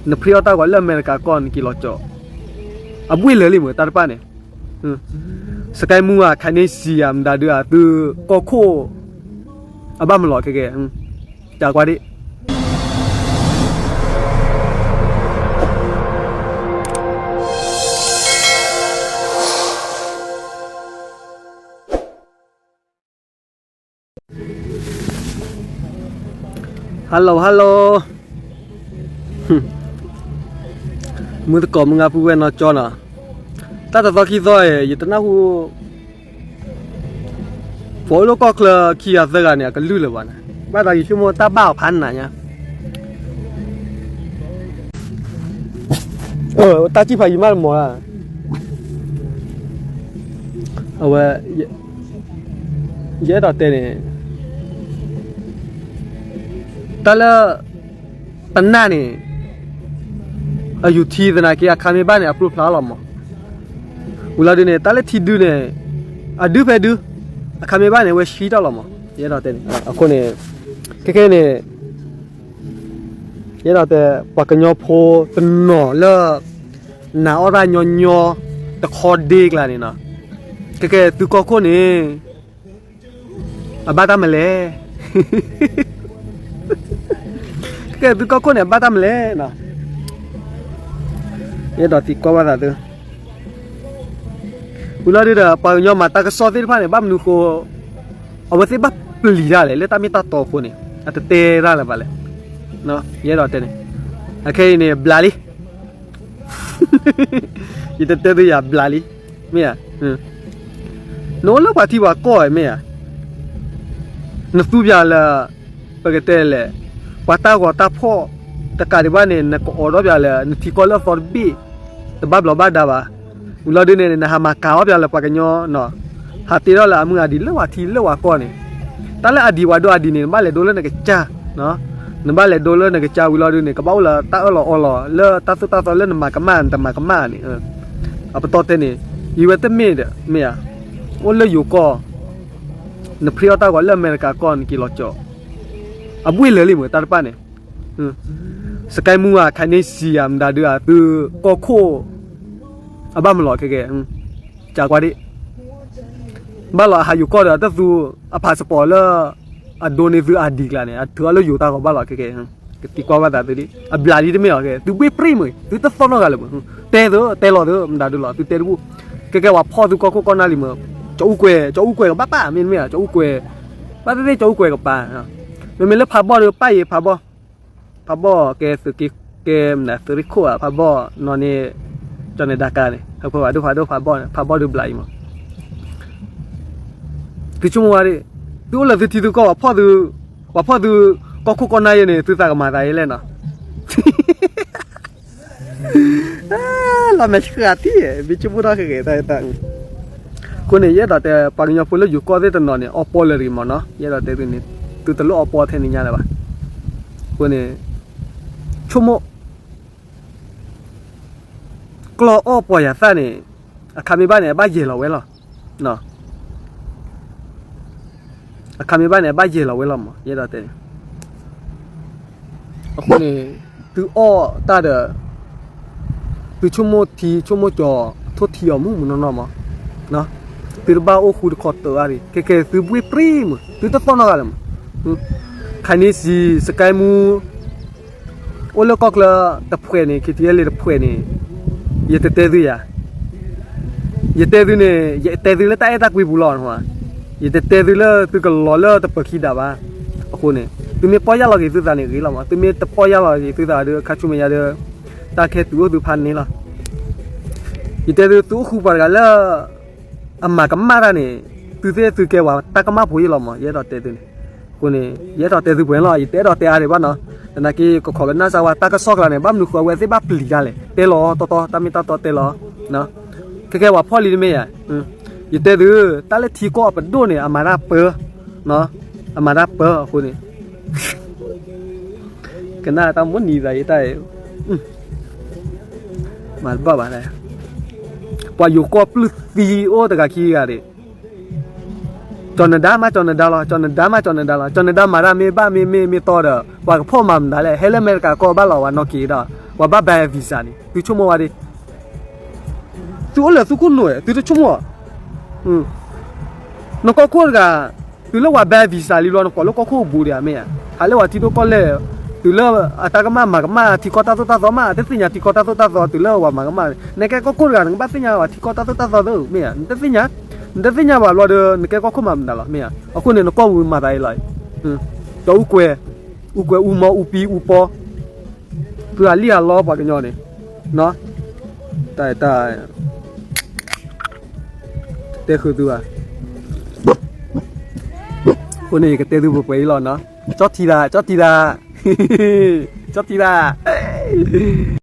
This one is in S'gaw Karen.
နဖျ့အီၣ်တၢ်ဂီၤလၢအမဲရကၤကီၢ် နက့ၤလီၤကၠီၣ်, အဘှ့ၣ်လၢာ်လံမ့ၢ်တၢ်တဖၣ်န့ၣ်, စကဲမူဧါ ခါန့ၣ်စံဧါ မတၤဒုဧါ သုကီၢ်ခိၣ် အဘၣ်မလီၤခဲကဲ, ကကွၢ်ဒ့ၣ် Hello hello, မုၢ်သကိးမုၢ်ငါပုၢ်ဝဲၢ်နီၢ်ကၠီနီၤ, တၢ်တသီခံသီအံၤ ယတနၢ်ဟူ ပှၤအိၣ်လၢကီၢ်ချၢခံဂၤသၢဂၤန့ၣ် အကလုၢ်လၢၤဘၣ်န့ၣ်, ဘၣ်သးယဆိကမိၣ်တၢ်ဘၣ်အီၤဖးနးညါ, တၢ်စံၣ်ဖးယံၤမးတမီၤဧါ, အဝဲ ယအဲၣ်ဒိးတဲန့ၣ် တၢ်လၢ ပနၢ်န့ၣ် အယူၤထံသနာ်က့ အခါမ့ၢ်ဘၣ်န့ၣ် အပျိဖျါလီၤမး, ဝံၤလီၤဒုန့ၣ် တၢ်လၢထံဒုန့ၣ် အဒုဖဲဒု အခါမ့ၢ်ဘၣ်န့ၣ် အဝဲဆှံထီၣ်လီၤမး, ယအဲၣ်ဒိးတဲန့ၣ် အဃိန့ၣ် ခဲခဲန့ၣ် ယအဲၣ်ဒိးတဲ ပှၤကညီဖိတနီၤလၢ နာ်အီၣ်တၢ်ညီညီ တခီဒ့ကျါန့ၣ်နီၤ, ခဲခဲသုကီၢ်ခိၣ်န့ၣ် အဘၣ်တၢ်မနုၤလဲၣ်, ခဲခဲသုကီၢ်ခိၣ်န့ၣ် အဘၣ်တၢ်မနုၤလဲၣ်နီၤ, ယအဲၣ်ဒိးသံကွၢ်ဘၣ်သးသု, ဝံၤလီၤဒုဒီး ပှၤကညီမၤတၢ်ကစီၣ်သ့ၣ်တဖၣ်န့ၣ် ဘၣ်မနုၤဃိ အဝဲသ့ၣ်ဘၣ်ပျံၤတၢ်လဲၣ် လၢတၢ်မ့ၢ်တၢ်တီအဃိန့ၣ် အတတဲတၢ်လၢၤဘၣ်လဲၣ်, ယအဲၣ်ဒိးတဲန့ၣ်, အခဲအံၤန့ၣ် ဘျးလံ ယတတဲသုယၤဘျးလံ, မ့ၢ်ဧါ, နအိၣ်လၢပှၤထံပှၤကီၢ်မ့ၢ်ဧါ, နသူပၠးလၢ ပကတဲလဲၣ်, ပှၤတၢ်ဂီၤတၢ်ဖီၣ် တကးဒံးဘၣ်န့ၣ် နကအိးထီၣ်ပၠးလၢ နထံကီၢ်လၢအသီတဘ့ၣ် တဘၣ်ဘျီးဘၣ်ဒါဘၣ်, ဝံၤလီၤဒုန့ၣ် နဟးမၤကၤထီၣ်ပၠးလၢပှၤကညီနီၤ, ဟးတ့ထီၣ်လၢအမုၢ်အဒံးလၢပှၤထံလၢပှၤကီၢ်န့ၣ်, တၢ်လၢအဒံးပှၤဒိအဒံးန့ၣ် နဘၣ်လဲၤဒိလၢနကစၢ် နဘၣ်လဲၤဒိလၢနကစၢ်ဝံၤလီၤဒုန့ၣ် ကဘၣ်အိၣ်လၢတၢ်အၢၣ်လီၤအီလီၤ လၢတၢ်သိၣ်တၢ်သီလၢနမၤကမၣ်နတမၤကမၣ်န့ၣ်, အပတီၢ်တဲန့ၣ်, ယဝဲတမ့ၢ်ဒီး မ့ၢ်ဧါ, အိၣ်လၢယိၤကီၢ်, နဖျ့အီၣ်တၢ်ဂီၤလၢအမဲရကၤကီၢ် နက့ၤလီၤကၠီၣ်, အဘှ့ၣ်လၢာ်လံမ့ၢ်တၢ်တဖၣ်န့ၣ်, စကဲမူဧါ ခါန့ၣ်စံဧါ မတၤဒုဧါ သုကီၢ်ခိၣ် အဘၣ်မလီၤခဲကဲ, ကကွၢ်ဒ့ၣ် ဘၣ်လီၤအဟးယိၤကီၢ်ဒီး တၢ်သူအ passport လၢ အဒိန့ၢ်သု ID ကျါန့ၣ် အထုးအီၤလၢယိၤတၢ်ဂီၤဘၣ်လီၤခဲကဲ, ကသံကွၢ်ဘၣ်သးသုဒ် အဘျးလံတမ့ၢ်လီၤခဲ, သုဘှ့ၣ်ပြံမုၢ် သုတသီၣ်နီတဂၤလၢၤမုၢ်, တဲသု တဲလီၤသု မတၤဒုလီၤ သုတဲတဘူၣ်, ခဲကဲပှၤဖီၣ်သုကီၢ်ခိၣ်ကီၢ်နၢ်လံမုၢ်, ကၠီအူကွဲၤ ကၠီအူကွဲၤကဘၣ်ပၢ် မ့တမ့ၢ် ကၠီအူကွဲၤ, ဘၣ်သ့ၣ်သ့ၣ်ကၠီအူကွဲၤကပၢ်, မ့မ့ၢ်လၢဖးဘီၣ်ဒီးပၢ်ယံၤဖးဘီၣ်, ဖးဘီၣ်ကဲသုးက့ ကဲမနုၤ သုးရ့ၣ်ခိၣ်ဧါ ဖးဘီၣ်နီၢ်န့ၣ်, ကၠီန့ၣ်ဒၣ်ကါန့ၣ် ဟဲဖၢဖးဒိၣ်ဖးဒိၣ်ဖးဘီၣ်န့ၣ် ဖးဘီၣ်ဒုးဘျးအံၤမး, သုဆိကမိၣ်ဝဲဒၣ်, သုအိၣ်လၢသုထံသုကီၢ် ပှၤဖီၣ်သု, ပှၤဖီၣ်သု ကီၢ်ခိၣ်ကီၢ်နၢ်ယဲန့ၣ် သုသးကမၤသးယဲလဲၣ်နီၤ လီၤမဲာ်ဆှးထံၣ် မ့ၢ်ဆိကမိၣ်ထီၣ်ဃဲဃဲတၢ်တၢ်, အဃိန့ၣ် ယအဲၣ်ဒိးတဲ ပှၤကညီဖိလၢယိၤကီၢ်သ့ၣ်တနီၤန့ၣ် အီပီလၢာ်တဂ့ၤမးနီၤ, ယအဲၣ်ဒိးတဲသုန့ၣ်, သုတလိၣ်အီပီထဲန့ၣ်ညါလၢၤဘၣ်, အဃိန့ၣ်, ဆိကမိၣ်, ကျီၢ်အီၣ်ပီၢ်ယၤသၣ်န့ၣ်, အခါမ့ၢ်ဘၣ်န့ၣ် အဘၣ်ယဲၢ်လီၤဝဲလီၤ အခါမ့ၢ်ဘၣ်န့ၣ် အဘၣ်ယဲၢ်လီၤဝဲလီၤမး ယအဲၣ်ဒိးတဲန့ၣ်, အဃိန့ၣ်, သုအီၣ်တၢ်ဒီး, သုဆိကမိၣ်ထံဆိကမိၣ်ကၠီၤ, ထိၣ်ထံအီၤမုၢ်မုၢ်နီၢ်နီၢ်မး, သုတဘၣ်အိၣ်ဃူတခီတၢၢ်အါဒံး ခဲကဲသုဘှ့ၣ်ပြံမုၢ် သုတသီၣ်နီတဂၤလၢၤမး, ခါန့ၣ်စံ စကဲမူ အိၣ်လၢကီၢ်ချၢတဖှဲးန့ၣ် KTLA တဖှဲးန့ၣ်, ယတတဲသုယၤ, ယတဲသုန့ၣ် ယတဲသုလၢတၢ်အဲၣ်တၢ်ကွံပူၤလီၤ, ယတတဲသုလၢသုကလီၤလၢတပၢၤခံဒၣ်ဘၣ်, အဃိန့ၣ်, သုမ့ၢ်ပီၢ်ယၢ်လီၤက့ၤသုသးန့ၣ်ဂ့ၤလီၤမး သုမ့ၢ်တပီၢ်ယၢ်လီၤက့ၤသုသးဒီး ခါဆူမဲာ်ညါဒီး, တၢ်ခဲတုၤအိၣ်သုဖးန့ၣ်လီၤ ယတဲသု သုအိၣ်ဃူပှၤတဂၤလၢ အမၤကမၣ်တၢ်န့ၣ်, သုသ့ၣ်သုကဲဝဲတၢ်ကမၣ်ဖိယ့ၢ်လီၤမး ယအဲၣ်ဒိးတဲသုန့ၣ်, အဃိန့ၣ် ယအဲၣ်ဒိးတဲသုပှဲၤလီၤ ယတအဲၣ်ဒိးတဲအါဒံးဘၣ်နီၤ, သနာ်က့ကခိးကနၣ်စၢ်ဝဲတၢ်ကစီၣ်ကျါန့ၣ် ဘၣ်မနုၤဃိအဝဲသ့ၣ်ဘၣ်ပျံၤတၢ်လဲၣ် တဲလီၤတီတီ တၢ်မ့ၢ်တၢ်တီတဲလီၤ, ခဲကဲပှၤဖီၣ်လံတမ့ၢ်ယၤ, ယတဲသု, တၢ်လၢထံကီၢ်အပဒိၣ်န့ၣ် အမၤတၢ်ပၢ အမၤတၢ်ပၢအဃိန့ၣ် ကနၣ်တၢ်မိၣ်နံၤသးယတၢ်အံၤ, မၤတဘၣ်ဘၣ်, ပှၤယိၤကီၢ်ပျုၢ်သံအိၣ်တဂၤခံဂၤဒံး, ကၠီၤနဒါမးကၠီၤနဒါလီၤ ကၠီၤနဒါမးကၠီၤနဒါလီၤ ကၠီၤနဒါမၤတၢ်မ့ၢ်ဘၣ်မ့ၢ်မ့ၢ်မ့ၢ်တီဒီး ပှၤကဖီၣ်မၤမနုၤလဲၣ် ဟဲလၢအမဲရကၤကီၢ်ဘၣ်လီၤဝဲနီၢ်က့ဒီး, ပှၤဘၣ် ban visa န့ၣ် သုဆိကမိၣ်ဝဲဒၣ်, သုအိၣ်လၢသုခိၣ်နူာ် သုတဆိကမိၣ်, နကီၢ်ခိၣ်တဂၤ တုၤလၢပှၤ ban visa လံလီၤ နကိးလၢကီၢ်ခိၣ်ပူၤဒံးဧါ မ့ၢ်ဧါ, ဟးလၢပှၤထံဒိၣ်ကီၢ်လဲၢ်, တုၤလၢအတၢ်ကမၣ်မၤကမၣ်ထံကီၢ်တၢ်သိၣ်တၢ်သီမး တသ့ၣ်ညါထံကီၢ်တၢ်သိၣ်တၢ်သီ တုၤလၢပှၤမၤကမၣ်န့ၣ် နကဲကီၢ်ခိၣ်တဂၤ နကဘၣ်သ့ၣ်ညါပှၤထံကီၢ်တၢ်သိၣ်တၢ်သီသ့ မ့ၢ်ဧါ, နတသ့ၣ်ညါ, နတသ့ၣ်ညါဘၣ်ဘျီဒီး နကဲကီၢ်ခိၣ်မၤမနုၤလီၤ မ့ၢ်ဧါ, အဃိန့ၣ် နကီၢ်ပူၤမၤသးအံၤလီၤ, ဒီးအူကွဲၤ, အူကွဲၤအူမီအူပံအူပီ, သုဟးလံၣ်ဟးလီပှၤကညီန့ၣ်, တၢ်, တၢ်, တဲဃုာ်သုဧါ, အဃိန့ၣ် ယကတဲသုပှဲၤပှဲၤအံၤလီၤနီၤ, ကၠီထံသး ကၠီထံသး, ကၠီထံသး